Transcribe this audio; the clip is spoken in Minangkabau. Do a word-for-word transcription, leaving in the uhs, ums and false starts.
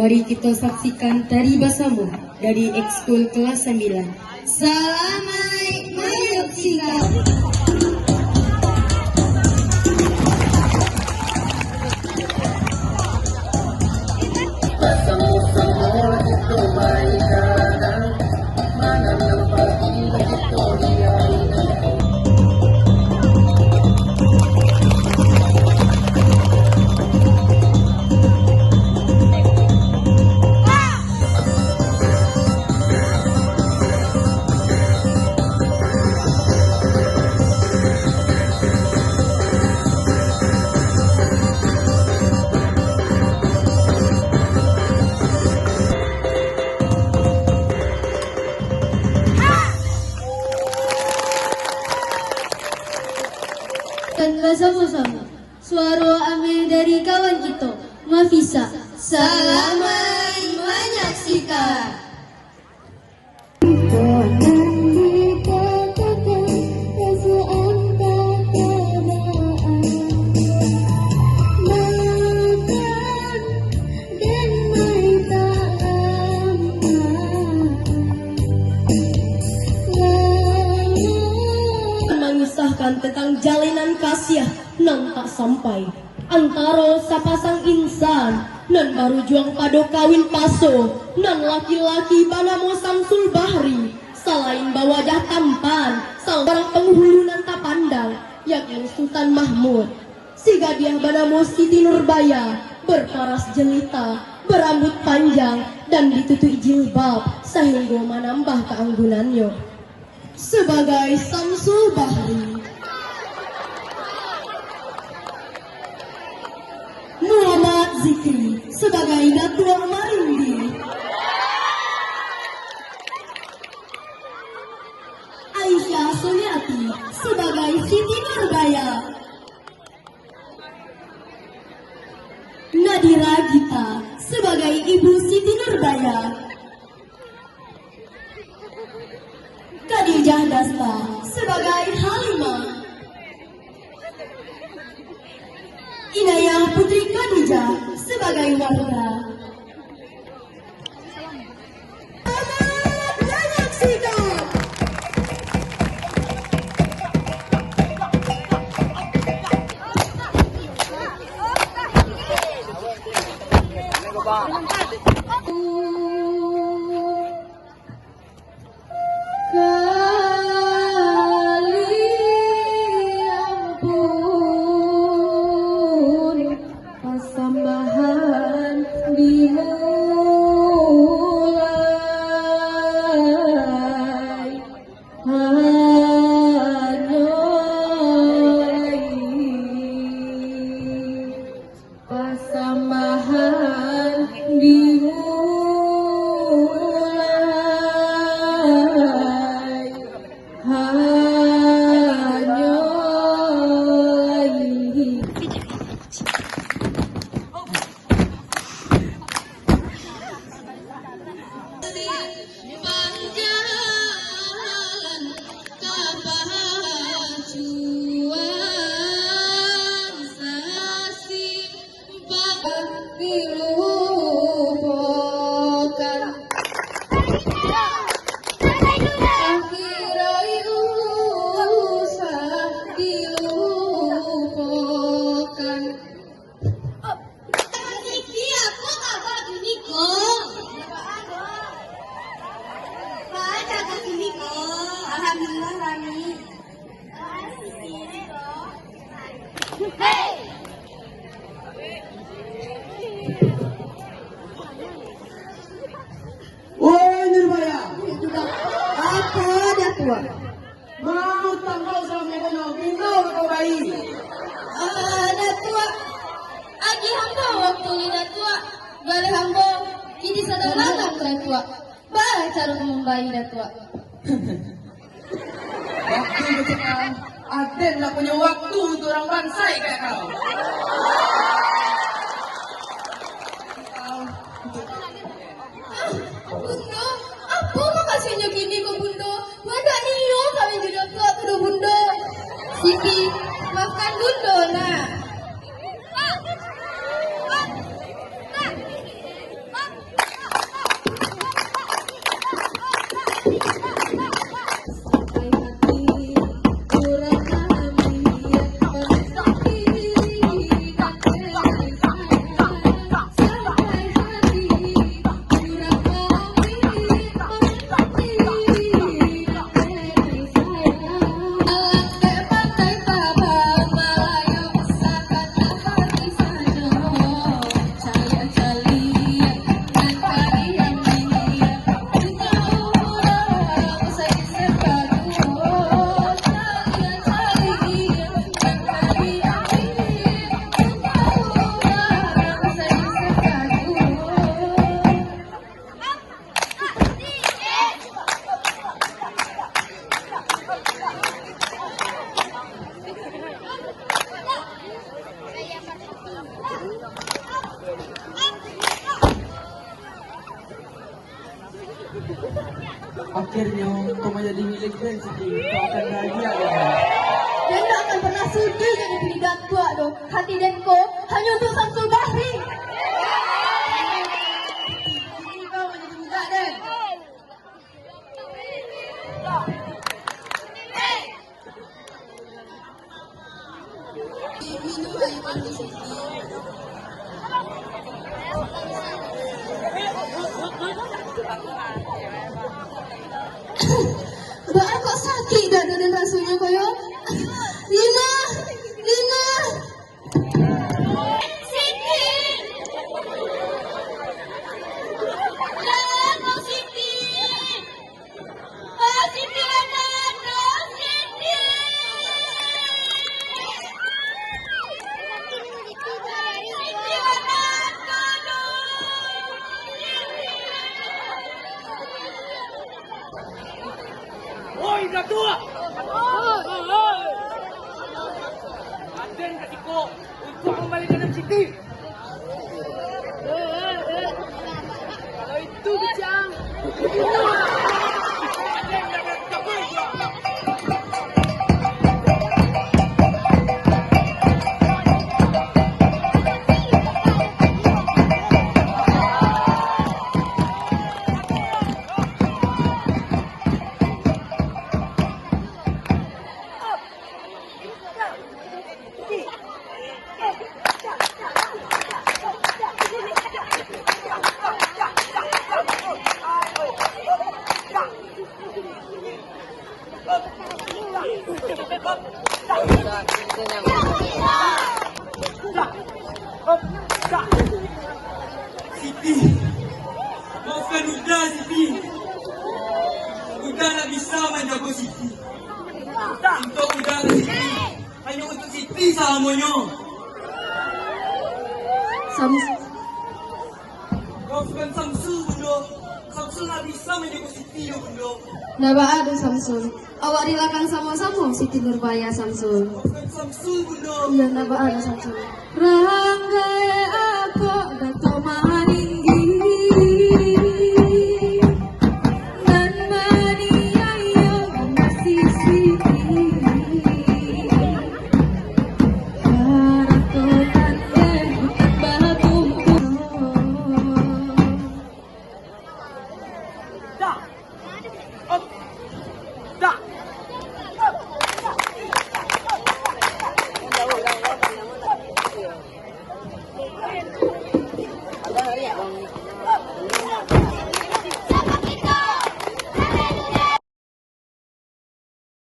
Mari kita saksikan tari basamo dari Ekskul kelas sambilan. Salamaik manyaksikan. Kan basamo-samo. Suaro ameh dari kawan kito, Mafisa. Salamaik manyaksikan. Mangisahkan tentang jalinan kasiah nan tak sampai antaro sapasang insan nan barujuang pado kawin paso, nan laki-laki banamo Samsul Bahri, salain bawajah tampan, saurang panghulu nan tapandang, yakni Sutan Mahmud. Si gadiah banamo Siti Nurbaya, berparas jelita, berambut panjang, dan ditutuik jilbab, sahinggo manambah kaanggunannyo. Sabagai Samsul Bahri. Muhammad Zikri sabagai Datuak Marindi. Aisyah Suliati sabagai Siti Nurbaya. Nadira Gita sabagai Ibu Siti Nurbaya. Khadijah Dasta sabagai Halimah. Inayah Putri Khadijah sabagai Wardah. Selamat menyaksikan. Kali ampun pasambahan dimulai, hanyo pasambahan dimulai, hanyo dilupakan. Akhirai usah dilupakan. Siti, apo kaba kini ko? Baa caro kini ko? Alhamdulillah, Rani. Woi, Nurbaya! Apo, Datuak? Mau tanggal sampai kau pindah ke kau bayi. Ah, Datuak. Agiah ambo waktu ni, Datuak. Galeh ambo kini sadang lalok, Datuak. Baa caro mambayi, Datuak? Waktu kecil, aden ndak punyo waktu untuk urang bansaik kayak kau. Ah, Bundo, apo mukasuiknyo kini ko, Bundo? Ndak nio kami jo Datuak tu doh, Bundo. Siti, maafkan Bundo, nak. Akhirnyo, kau manjadi milik den, Siti. Kau akan bahagia, ya. Den ndak akan pernah sudi jadi bini datuak doh. Hati den ko hanyo untuak Samsul Bahri. Kini kau manjadi budak den. Baa kok sakik dado den rasonyo ko yo? Lina! Lina! Siti! Lah, kok Siti? Oh, Siti Wanarno, Siti! Siti Wanarno, doh! Oi, Datuak! Aden ka siko untuak mambalikan Siti. Kalau itu, Bujang. Siti, maafkan Uda, Siti. Uda ndak bisa manjago Siti. Untuak Uda ka Siti, hanyo untuak Siti salamonyo. Sam- Maafkan Samsul, Bundo. Samsul ndak bisa manjago Siti, yo, Bundo. Ndak baa doh, Samsul. Awak rilakan samo-samo Siti Nurbaya, Samsul. Maafkan Samsul, Bundo. Iyo, ndak baa doh, Samsul. Ranggai apo Dato Mahari